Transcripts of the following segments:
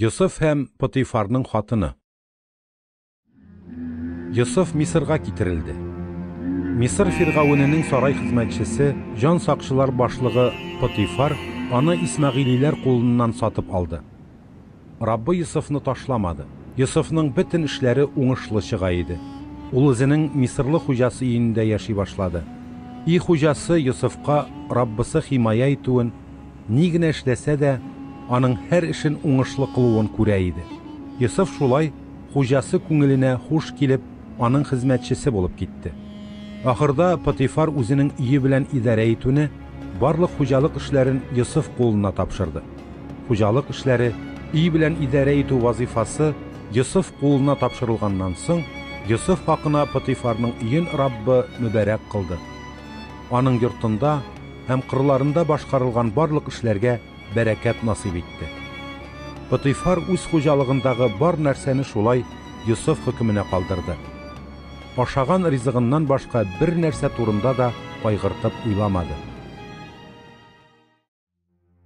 Йосыф һәм Потыйфарның хатыны. Йосыф Мисырга китерелде. Мисыр фиргавененең сарай хезмәтчесе, җан сакчылар башлыгы Потыйфар аны исмәгыйлиләр кулыннан сатып алды. Раббы Йосыфны ташламады. Йосыфның бөтен эшләре уңышлы чыга иде. Ул үзенең мисырлы хуҗасы өендә яши башлады. Өй хуҗасы Йосыфка Раббысы химая итүен, ни генә эшләсә дә, аның һәр эшен уңышлы кылуын күрә иде. Йосыф шулай хуҗасы күңеленә хуш килеп, аның хезмәтчесе булып китте. Ахырда Потифар үзенең өе белән идарә итүне, барлык хуҗалык эшләрен Йосыф кулына тапшырды. Хуҗалык эшләре, өй белән идарә итү вазыйфасы Йосыф кулына тапшырылганнан соң, Йосыф хакына Потифарның өен Раббы мөбарәк кылды. Аның йортында һәм кырларында башкарылган барлык эшләргә бәрәкәт насыйп итте. Потыйфар үз хуҗалыгындагы бар нәрсәне шулай Йосыф хөкеменә калдырды. Ашаган ризыгыннан башка бер нәрсә турында да кайгыртып уйламады.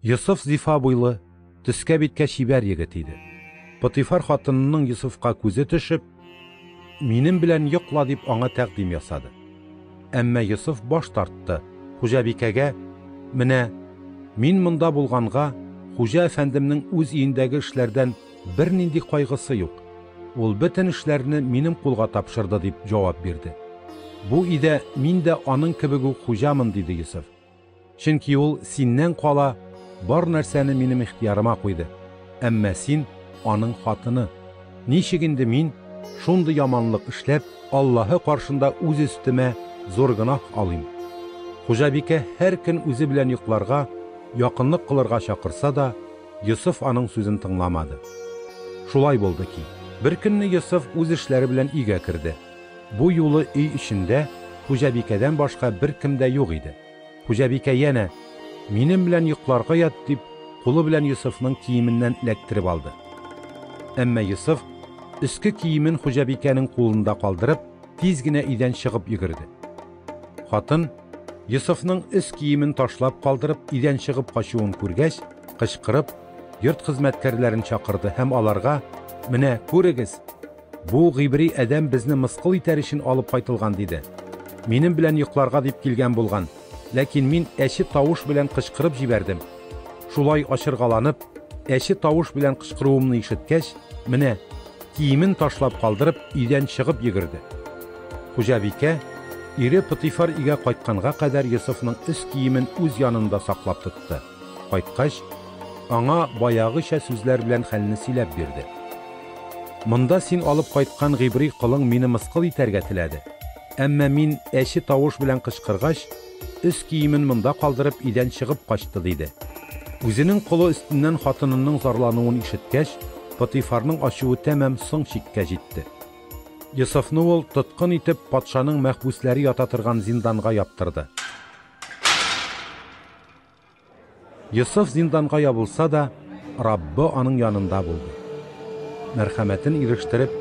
Йосыф зифа буйлы, төскә-биткә чибәр егет иде. Потифар хатынының Йосыфка күзе төшеп, Минем белән йокла дип аңа тәкъдим ясады. Әмма Йосыф баш тартты, хуҗабикәгә, Менә, мин монда булганга, хуҗа әфәндемнең үз өендәге эшләрдән бернинди кайгысы юк. Ул бөтен эшләрне минем кулга тапшырды, дип җавап бирде. Бу өйдә мин дә аның кебек үк хуҗамын, диде Йосыф. Чөнки ул синнән кала бар нәрсәне минем ихтыярыма куйды. Әмма син аның хатыны. Ничек инде мин, шундый яманлык эшләп, Аллаһы каршында үз өстемә зур гөнаһ алыйм? Хуҗабикә һәр көн үзе белән йокларга, якынлык кылырга чакырса да, Йосыф аның сүзен тыңламады. Шулай булды ки, беркөнне Йосыф үз эшләре белән өйгә керде. Бу юлы өй эчендә хуҗабикәдән башка беркем дә юк иде. Хуҗабикә янә, Минем белән йокларга ят, дип, кулы белән Йосыфның киеменнән эләктереп алды. Әмма Йосыф, өске киемен хуҗабикәнең кулында калдырып, тиз генә өйдән чыгып йөгерде. Хатын, Йосыфның өс киемен ташлап калдырып, өйдән чыгып качуын күргәч, кычкырып, йорт хезмәткәрләрен чакырды һәм аларга, Менә, күрегез, Бу гыйбри адәм безне мыскыл итәр өчен алып кайтылган, диде. Минем белән йокларга дип килгән булган, ләкин мин әче тавыш белән кычкырып җибәрдем. Шулай ачыргаланып, әче тавыш белән кычкыруымны ишеткәч, менә, киемен ташлап калдырып, өйдән чыгып йөгерде. Хуҗабикә, ире Потифар өйгә кайтканга кадәр Йосыфның өс киемен үз янында саклап тотты. Кайткач, аңа баягыча сүзләр белән хәлне сөйләп бирде. Монда син алып кайткан гыйбри колың мине мыскыл итәргә теләде. Әмма мин әче тавыш белән кычкыргач, өс киемен монда калдырып өйдән чыгып качты, диде. Үзенең колы өстеннән хатынының зарлануын ишеткәч, Потыйфарның ачуы тәмам соң чиккә җитте. Йосыфны ул, тоткын итеп, патшаның мәхбүсләре ята торган зинданга яптырды. Йосыф зинданга ябылса да, Раббы аның янында булды. Мәрхәмәтен ирештереп,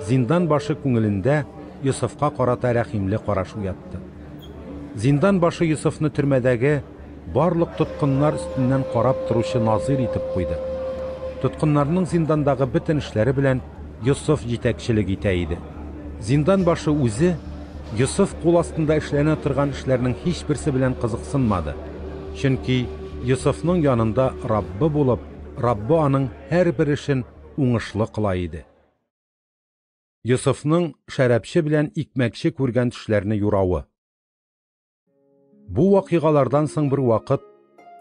зиндан башы күңелендә Йосыфка карата рәхимле караш уятты. Зиндан башы Йосыфны төрмәдәге барлык тоткыннар өстеннән карап торучы назыйр итеп куйды. Тоткыннарның зиндандагы бөтен эшләре белән Йосыф җитәкчелек итә иде. Зиндан башы үзе Йосыф кул астында эшләнә торган эшләрнең һичберсе белән кызыксынмады, чөнки Йосыфның янында Раббы булып, Раббы аның һәрбер эшен уңышлы кыла иде. Йосыфның шәрабчы белән икмәкче күргән төшләрне юравы. Бу вакыйгалардан соң бер вакыт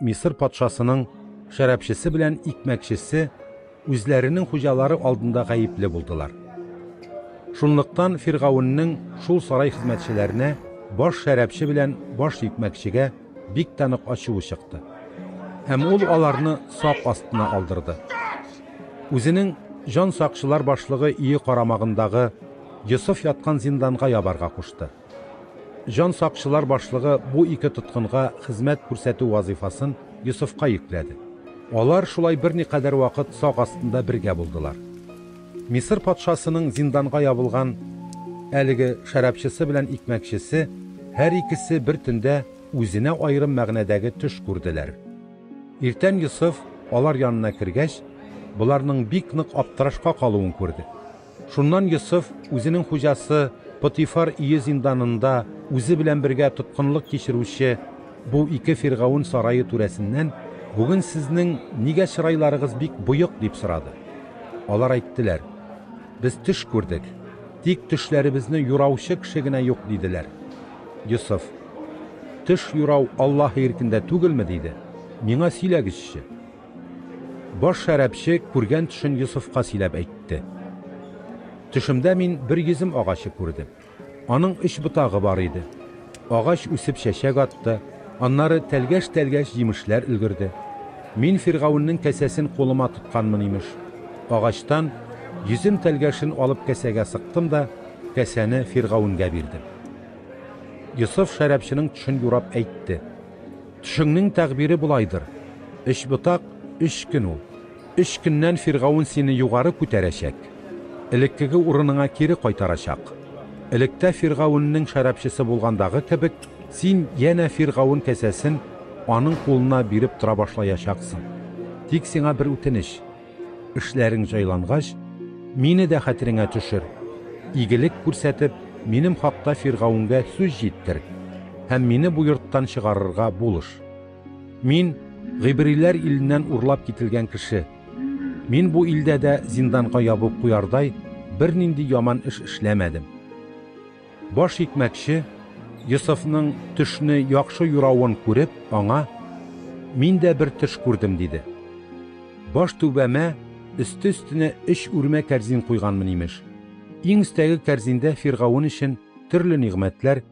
Мисыр патшасының шәрабчысы белән икмәкчесе үзләренең хуҗалары алдында гаепле булдылар. Шунлыктан Фиргавеннең шул сарай хезмәтчеләренә баш шәрабчы белән баш икмәкчегә бик тә нык ачуы чыкты. Һәм ул аларны сак астына алдырды. Үзенең җан сакчылар башлыгы өе карамагындагы Йосыф яткан зинданга ябарга кушты. Җан сакчылар башлыгы бу ике тоткынга хезмәт күрсәтү вазыйфасын Йосыфка йөкләде. Алар шулай берникадәр вакыт сак астында бергә булдылар. Мисыр патшасының зинданга ябылган әлеге шәрабчысы белән икмәкчесе һәр икесе бер төндә үзенә аерым мәгънәдәге төш күрделәр. Иртән Йосыф алар янына кергәч, боларның бик нык аптырашка калуын күрде. Шуннан Йосыф үзенең хуҗасы Потифар өе зинданында үзе белән бергә тоткынлык кичерүче бу ике фиргавен сарае түрәсеннән, Бүген сезнең нигә чырайларыгыз бик боек? дип сорады. Алар әйттеләр, Без төш күрдек, тик төшләребезне юраучы кеше генә юк, диделәр. Йосыф, Төш юрау Аллаһы иркендә түгелме? диде. Миңа сөйләгезче. Баш шәрабчы күргән төшен Йосыфка сөйләп әйтте. Төшемдә мин бер йөзем агачы күрдем. Аның өч ботагы бар иде. Агач үсеп чәчәк атты, аннары тәлгәш-тәлгәш җимешләр өлгерде. Мин фиргавеннең кәсәсен кулыма тотканмын, имеш. Агачтан йөзем тәлгәшен алып кәсәгә сыктым да кәсәне фиргавенгә бирдем. Йосыф шәрабчының төшен юрап әйтте. Төшеңнең тәгъбире болайдыр, өч ботак, өч көн ул. Өч көннән фиргавен сине югары күтәрәчәк, элеккеге урыныңа кире кайтарачак. Электә фиргавеннең шәрабчысы булгандагы кебек, син янә фиргавен кәсәсен аның кулына биреп тора башлаячаксың. Тик сиңа бер үтенеч, эшләрең җайлангач, мине дә хәтереңә төшер, игелек күрсәтеп, минем хакта фиргавенгә сүз җиткер һәм мине бу йорттан чыгарырга булыш. Мин, гыйбриләр иленнән урлап кителгән кеше. Мин бу илдә дә зинданга ябып куярдай бернинди яман эш эшләмәдем. Баш икмәкче, Йосыфның төшне яхшы юравын күреп, аңа, Мин дә бер төш күрдем, диде. Баш түбәмә өсте-өстенә өч үрмә кәрзин куйганмын, имеш. Иң өстәге кәрзиндә фиргавен өчен төрле нигъмәтләр,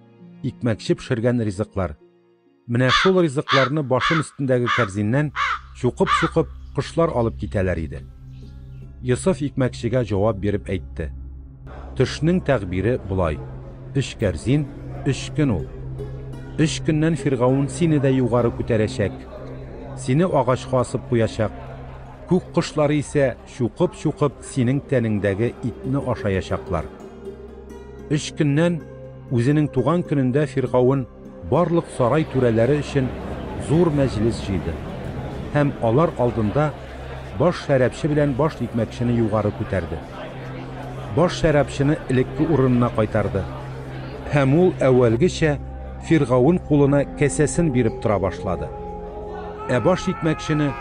икмәкче пешергән ризыклар. Менә шул ризыкларны башым өстендәге кәрзиннән чукып-чукып кошлар алып китәләр иде. Йосыф икмәкчегә җавап биреп әйтте. Төшнең тәгъбире болай, өч кәрзин, өч көн ул. Өч көннән фиргавен сине дә югары күтәрәчәк. Сине агачка асып куячак. Күк кошлары исә чукып-чукып синең тәнеңдәге итне ашаячаклар. Өч көннән үзенең туган көнендә фиргавен барлык сарай түрәләре өчен зур мәҗлес җыйды һәм алар алдында баш шәрабчы белән баш икмәкчене югары күтәрде. Баш шәрабчыны элекке урынына кайтарды һәм ул әүвәлгечә фиргавен кулына кәсәсен биреп тора башлады. Ә баш икмәкчене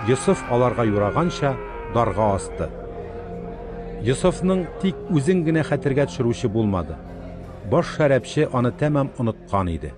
Йосыф аларга юраганча дарга асты. Йосыфның тик үзен генә хәтергә төшерүче булмады. Баш шәрабчы аны тәмам оныткан иде.